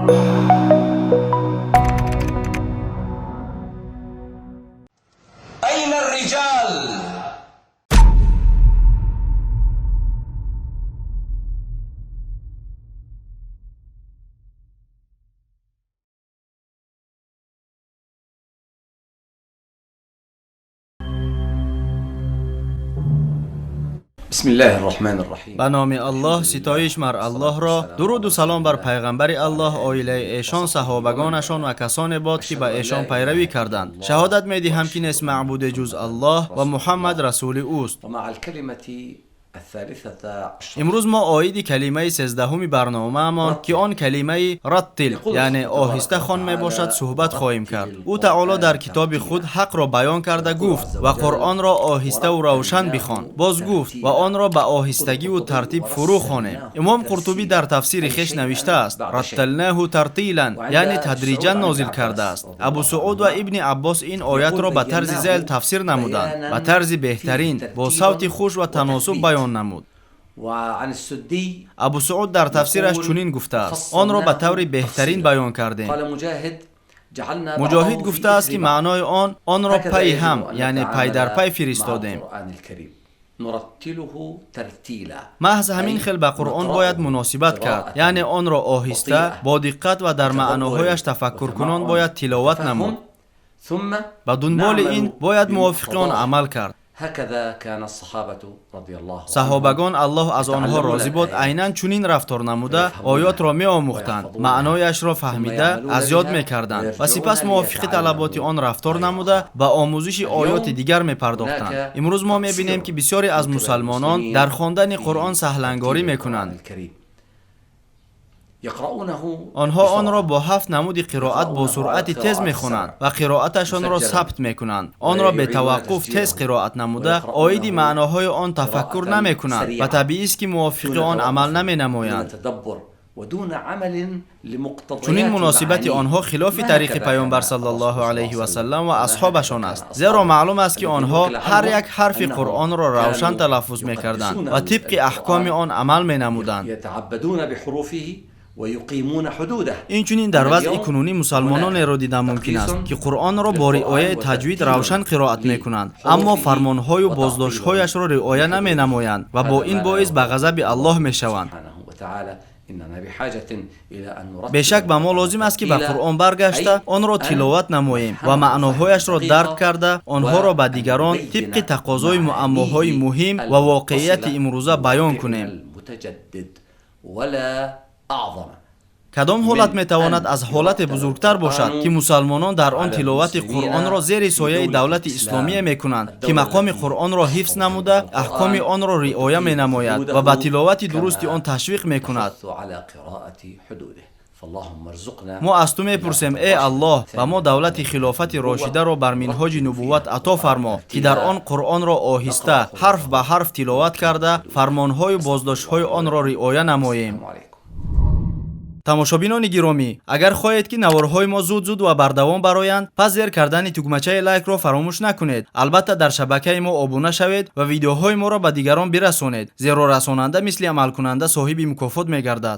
أين الرجال؟ بسم الله الرحمن الرحیم. Ба номи Аллоҳ, ситоиш мар Аллоҳро, дуруду салом бар пайғамбари Аллоҳ, оилаи эшон, саҳобагонашон ва касоне бод, ки ба эшон пайравӣ карданд. Шаҳодат медиҳам, ки нест маъбуде ҷуз Аллоҳ ва Муҳаммад расули ӯст. ومع الكلمة الثالثة عشر. Имрӯз мо оиди калимаи 13-уми барномаамон, ки он калимаи раттил, яъне оҳиста хон мебошад, суҳбат хоҳем кард. Ӯ таоло дар китоби худ ҳақро баён карда гуфт: «Ва Қуръонро оҳиставу равшан бихон». Боз гуфт: «Ва онро ба оҳистагиву тартиб фурӯ хонем». Имом Қуртубӣ дар тафсири хеш навиштааст: «Ратталнаҳу тартилан», яъне тадриҷан нозил кардааст. Абу Сууд ва Ибни Аббос ин оятро ба тарзи зел тафсир намуданд: ба тарзи беҳтарин, бо савти хуш ва таносуб баён намуд. وعن السدي Абу Сууд дар тафсираш чунин гуфтааст: «Онро ба таври беҳтарин баён кардем». قال مجاهد: جعلنا Муҷоҳид بعضه في гуфтааст, ки إثر بعض. маънои он: онро هكذا пайи يجب ҳам, أن яъне пай дар نتعامل пай مع фиристодем. القرآن الكريم. نرتله ترتيلا. Маҳз ҳамин أي хел ба Қуръон бояд نقرأه муносибат кард, قراءة яъне онро оҳиста, بطيئة бо диққат ва дар وتدبر маъноҳояш тафаккуркунон وتمعن бояд тиловат وتفهم، намуд. ثم Ба дунболи ин نعمل бояд мувофиқи он بمقتضاه. амал кард. هكذا كان الصحابة رضي الله عنهم Саҳобагон, Аллоҳ аз онҳо يتعلمون розӣ бод, الآيات айнан чунин рафтор намуда, ويفهمونها оётро меомӯхтанд, ويحفظونها маънояшро ثم фаҳмида, يعملون аз ёд بها мекарданд ва ويرجعون сипас мувофиқи талаботи ليتعلموا он рафтор غيرها. намуда, ба омӯзиши оёти اليوم дигар мепардохтанд. هناك Имрӯз мо мебинем, تقصير ки бисёре аз من قبل мусалмонон المسلمين дар хондани في Қуръон саҳлангорӣ ترتيل القرآن мекунанд. الكريم. يقرؤونه Онҳо онро بسرعة бо ҳафт намуди қироат бо يقرؤونه على суръати тез القراءات мехонанд السبع ва қироаташонро مسجلا сабт мекунанд. Онро ويعيدون бетаваққуф тез تسجيله қироат намуда, оиди ويقرؤونه маъноҳои он тафаккур قراءة намекунанд ва سريعة табиист, ки мувофиқи دون он амал توقف، دون наменамоянд. تدبر ودون عمل Чунин لمقتضيات муносибати معانيه. онҳо хилофи ما тариқи هكذا пайғамбар كان саллаллоҳу الرسول صلى алайҳи الله عليه васаллам وسلم ва وما هكذا асҳобашон كان аст, зеро أصحابه. маълум аст, ки الذي онҳо نقل ҳар عنهم як ҳарфи أنهم Қуръонро равшан كانوا талаффуз мекарданд ва يقدسونه тибқи аҳкоми القرآن он амал менамуданд. يتعبدون بحروفه ويقيمون حدوده. Инчунин дар أما вазъи اليوم кунунӣ هناك мусалмононеро дидан мумкин аст, تقديس ки Қуръонро бо للقرآن риояи таҷвид وترتيل равшан қироат мекунанд, аммо لحروفه фармонҳою وتعطيل боздоштҳояшро риоя لحدوده. наменамоянд ва бо هذا ин ما لا боис ба يرضى ғазаби Аллоҳ الله мешаванд. سبحانه وتعالى. إننا بحاجة إلى أن نرتل Бешак, ба мо القرآن лозим аст, ки ба ترتيلا، Қуръон баргашта, أي онро أن тиловат намоем ва نفهمه فهما маъноҳояшро дарк دقيقا карда, онҳоро ба وأن дигарон نبين тибқи тақозои муаммоҳои معانيه муҳим ва воқеияти المتصلة имрӯза баён بواقعنا кунем. المتجدد. ولا أعظم Кадом ҳолат من метавонад أن аз ҳолате يرتل бузургтар бошад, ки القرآن мусалмонон дар он على тиловати المسلمين Қуръонро зери في сояи دولة давлати исломие الإسلام، мекунанд, ки الدولة мақоми التي Қуръонро ҳифз تحفظ намуда, аҳкоми القرآن онро риоя وتقيم менамояд ва ба حدوده тиловати дурусти он كما ташвиқ мекунад? تحث على قراءة حدوده. فاللهم ارزقنا Мо аз ту мепурсем: خلافة э Аллоҳ, الراشدة ба мо الثانية давлати من хилофати النبوة рошидаро бар минҳоҷи نرتل нубувват فيها ато القرآن фармо, ки дар ترتيلا он Қуръонро оҳиста, نقرأ ҳарф ба حروفه ҳарф тиловат ونقيم карда, حدوده. фармонҳою أسأل الله боздоштҳои لي онро ولكم. риоя намоем. السلام عليكم. Тамошобинони гиромӣ, агар хоҳед, ки наворҳои мо зуд-зуд ва бардавом бароянд, пас зер кардани тугмачаи лайкро фаромӯш накунед. Албатта, дар шабакаи мо обуна шавед ва видеоҳои моро ба дигарон бирасонед, зеро расонанда мисли амалкунанда соҳиби мукофот мегардад.